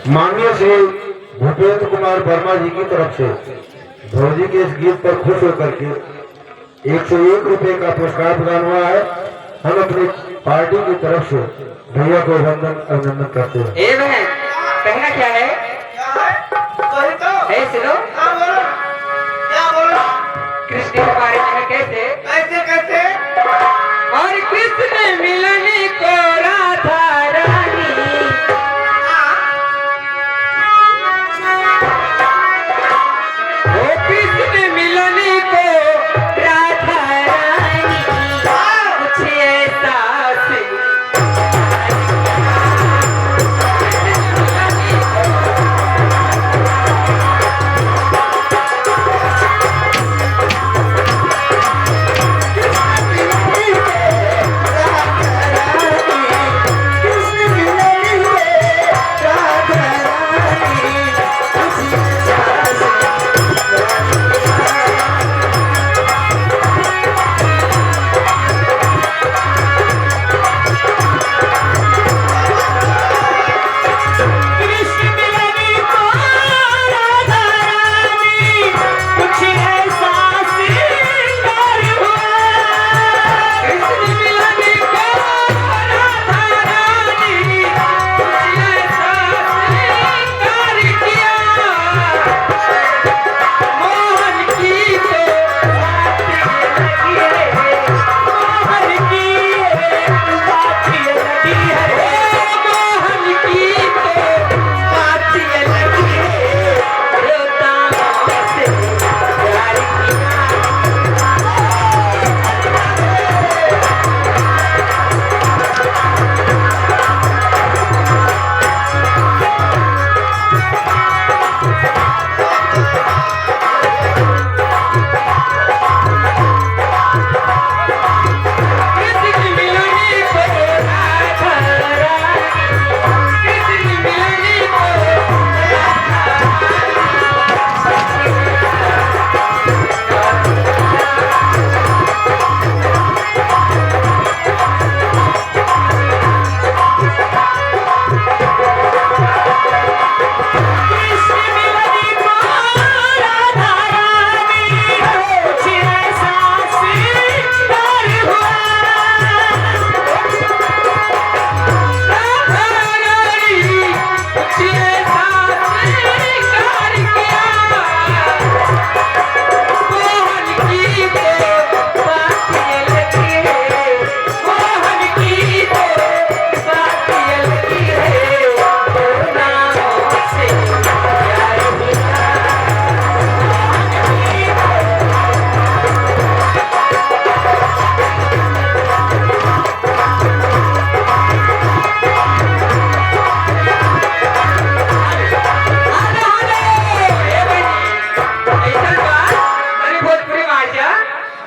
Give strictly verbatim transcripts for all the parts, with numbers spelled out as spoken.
माननीय श्री भूपेंद्र कुमार वर्मा जी की तरफ से भौजी के इस गीत पर खुश होकर के एक सौ एक रुपए का पुरस्कार प्रदान हुआ है। हम अपनी पार्टी की तरफ से भैया को वंदन, अभिनंदन करते हैं। ए बहन, कहना क्या है? क्या है? वही तो। ए, सुनो। हाँ, बोलो। क्या बोलो? कृष्ण के बारे में कैसे? कैसे, कैसे? और कृष्ण मिलन को राधा रानी। हाँ। ओ कृष्ण मिलन को राधा रानी, कुछ ऐसा से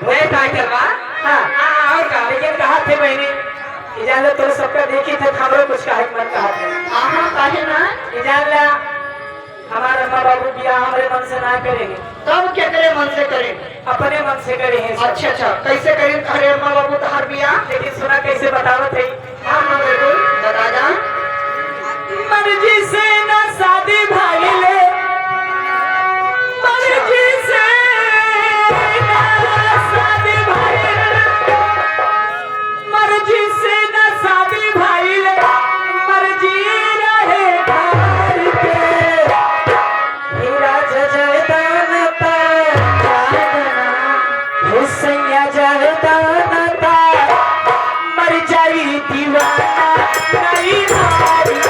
हाँ, हाँ, और का? लेकिन कहा थे बहनी, कि जान लो, तोर सबका देखी थे, हमरो कुछ कहे के मन कहा थे। हाँ, हाँ, काहे ना? कि जान ला, हमार अम्मा बाबू बियाह हमरे मन से ना करे हैं। तब केकरे मन से करे? अपने मन से करे हैं सब। अच्छा, अच्छा, कैसे करे तोहरे अम्मा बाबू तोहार बियाह? लेकिन सुना कैसे बतावत है। हाँ, हाँ, बिल्कुल, बता जा। मर्जी से ना शादी भइले, मर्जी से ना शादी भइले, मर्जी से ना शादी भइले, मर्जी रहे घर के। हीरा जजदान ता, हे सैया जजदान ता, मर जाई दीवाना, नहीं मारी।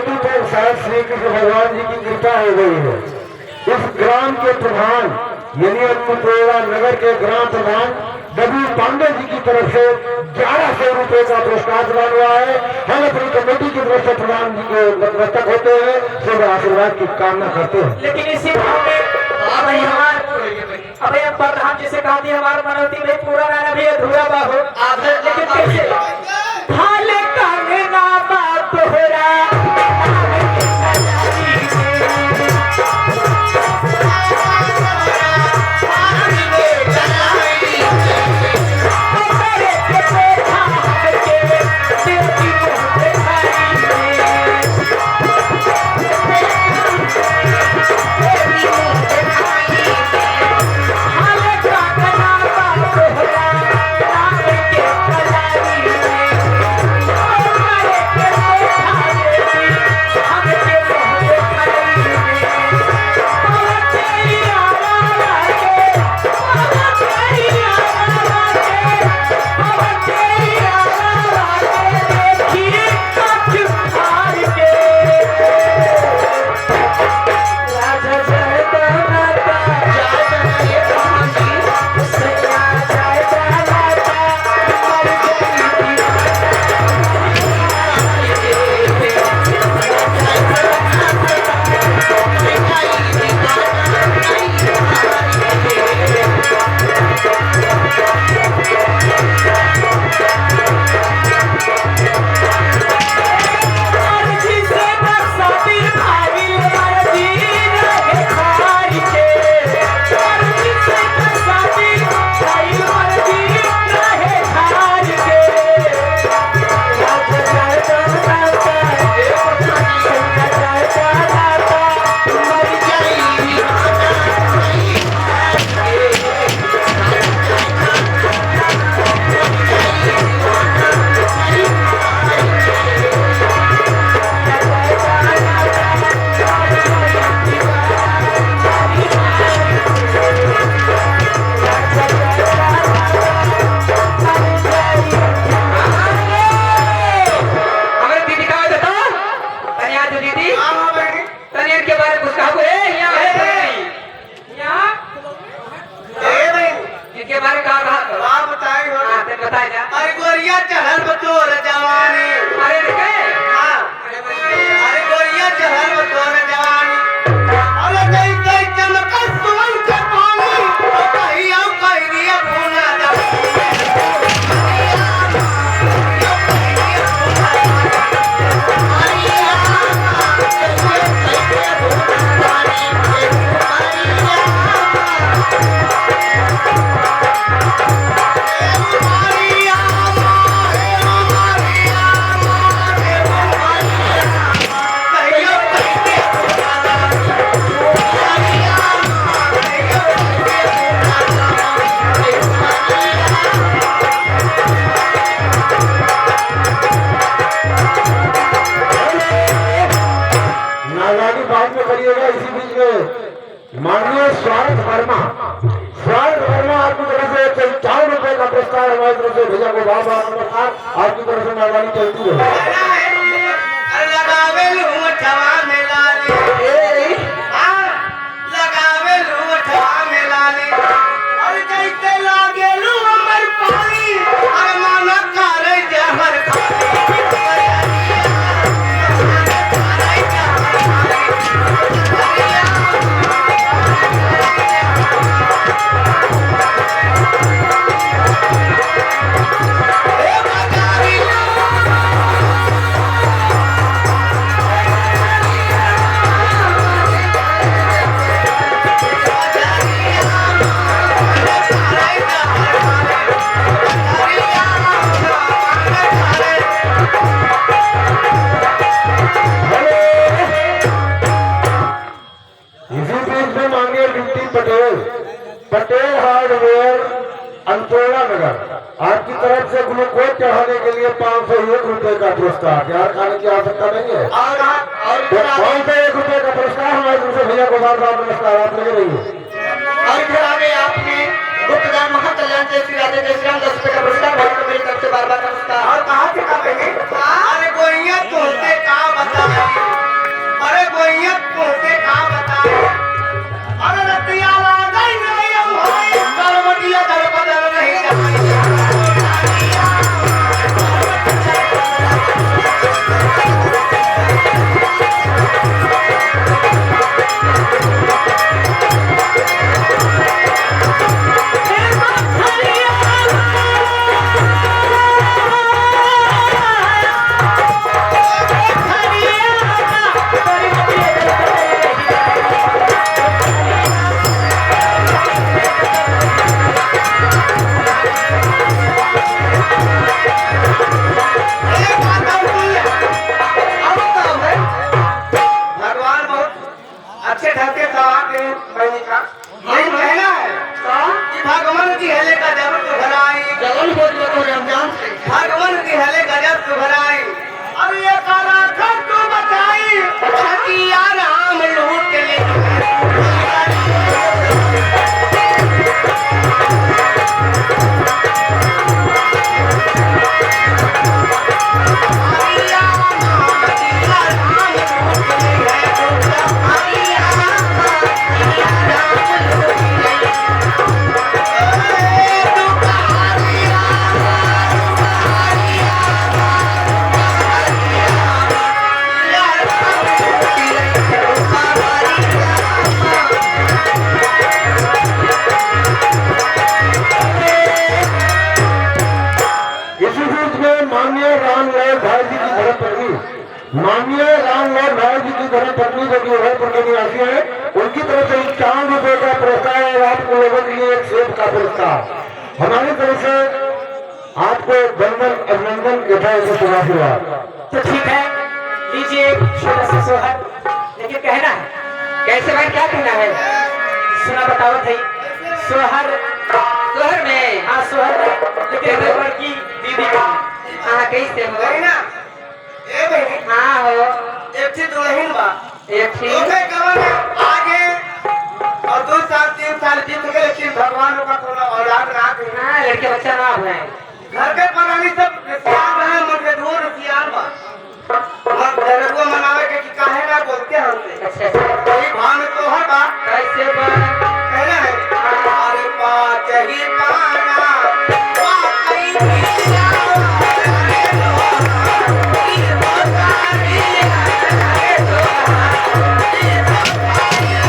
पर शायद श्री कृष्ण भगवान जी की कृपा हो गई है। इस ग्राम के प्रधान, यानी अन्नपूर्णा नगर के ग्राम प्रधान डब्ल्यू पांडे जी की तरफ से ग्यारह सौ रुपए का पुरस्कार प्रदान हुआ है। हम अपनी कमेटी की तरफ से प्रधान जी को नतमस्तक होते हैं, शुभ आशीर्वाद की कामना करते हैं। लेकिन इसी भाव में अब हमारे अब हम प्रधान जी से कहती है, हमार मनौती भाई पूरा रहना भी अधूरा बा हो। आप लेकिन कैसे? हाल कंगना बा तोहरा। हमरे दीदी का देता, तनिया दे दीदी। हाँ, हाँ, बहन। तनिया के बारे में कुछ कहा, ए, यहाँ है, ए, यहाँ। ए, बहन। इनके बारे में का कहा तो? आप बताए हो। हाँ, ते बताए जा। अरे गोरिया चढ़ल बा तोर जवानी। अरे रे के? हाँ। अरे गोरिया चढ़ल बा तोर जवानी। अरे जैसे चमकत सुवन के पानी, ओ कहिया कहिया भूला जा। नादानी बाद में करिएगा, इसी बीच में माननीय स्वार्थ वर्मा, स्वार्थ वर्मा आपकी तरफ से एक सौ इक्यावन रुपए का पुरस्कार हमारी तरफ से भैया को बार बार नमस्कार। आपकी तरफ से मेहरबानी चलती रहे। लगावे लूं ओठवा में लाली। ए, हाँ, लगावे लूं ओठवा में लाली। और जैसे लागे लूं अमर पाली, अरे माना करे जहर खाली। इसी बीच में माननीय बिमती पटेल, पटेल हार्डवेयर, अन्नपूर्णा नगर, आपकी तरफ से ग्लूकोज चढ़ाने के लिए पाँच सौ एक रुपए का पुरस्कार। यार, खाने की आवश्यकता नहीं है। और, और तो पाँच सौ एक रुपए का पुरस्कार हमारे तरफ से भैया को बार बार नमस्कार, आप लगे रहिए। और फिर आगे आपकी गुप्तदान महाकल्याण जय श्री राधे जय श्री राम, दस रुपए का पुरस्कार भाई को मेरी तरफ से बार बार नमस्कार। और कहाँ से कहाँ पे? अरे गोइया तुमसे का बताई, धर्म पत्नी जो कि उदयपुर के निवासी हैं, उनकी तरफ से इक्यावन रुपए का पुरस्कार और आप लोगों के लिए एक सेब का पुरस्कार। हमारी तरफ से आपको वंदन, अभिनंदन, यथायोग्य शुभाशीर्वाद। तो ठीक है, लीजिए एक छोटा सा सोहर, लेकिन कहना है। कैसे भाई, क्या कहना है? सुना, बताओ भाई। सोहर, सोहर में? हाँ, सोहर में, लेकिन कैसे? हमारे बड़की दीदी का। हाँ, कैसे हो? वही ना? ए बहिनी। हाँ हो। एक ठे दुलहिन बा। एक ठे। ओके कवन आगे और दो साल, तीन साल बीत गए, लेकिन भगवान ओका कोनो औलाद ना दे। हाँ, लड़के बच्चा ना हुए। घर के परानी सब रसियान रहे, मन के धुओ रसियान बा। मग घरवा मनावे के कि काहे ना बोलते हमसे। अच्छा, अच्छा। यही भाव में तोहर बा। कैसे बा? कहना है, अरे पाँच ही पाना, पाँच ही पीला, अरे लोहा, ये होता रे, अरे लोहा, ये होता रे।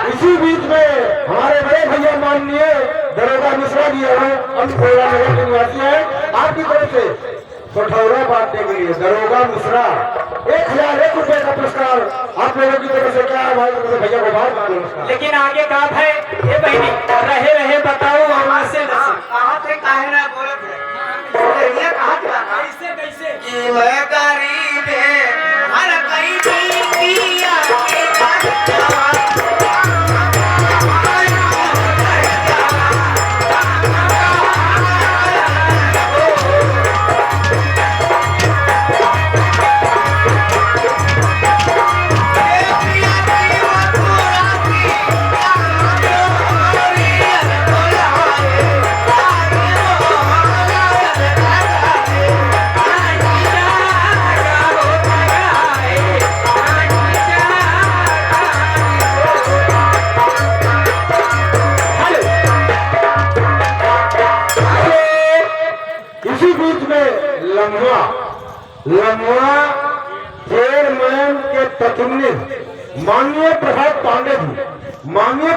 इसी बीच में हमारे बड़े भैया माननीय दरोगा मिश्रा जी हैं, हम खोड़ा नगर के निवासी हैं। आपकी तरफ से सठौरा बांटने के लिए दरोगा मिश्रा एक हजार एक रुपए का पुरस्कार आप लोगों की तरफ से। क्या है भाई, तरफ से भैया को बहुत बहुत नमस्कार। लेकिन आगे का है, ए बहिनी, रहे रहे बताओ, वहाँ से न से। कहाँ थे, काहे ना बोलत है? ये कहाँ थे? कैसे, कैसे? कि मैं गरीब है, हर कहीं भी किया के बच्चा। इसी बीच में लम्हा, लम्हा चेयरमैन के पत्नी माननीय प्रसाद पांडे जी, माननीय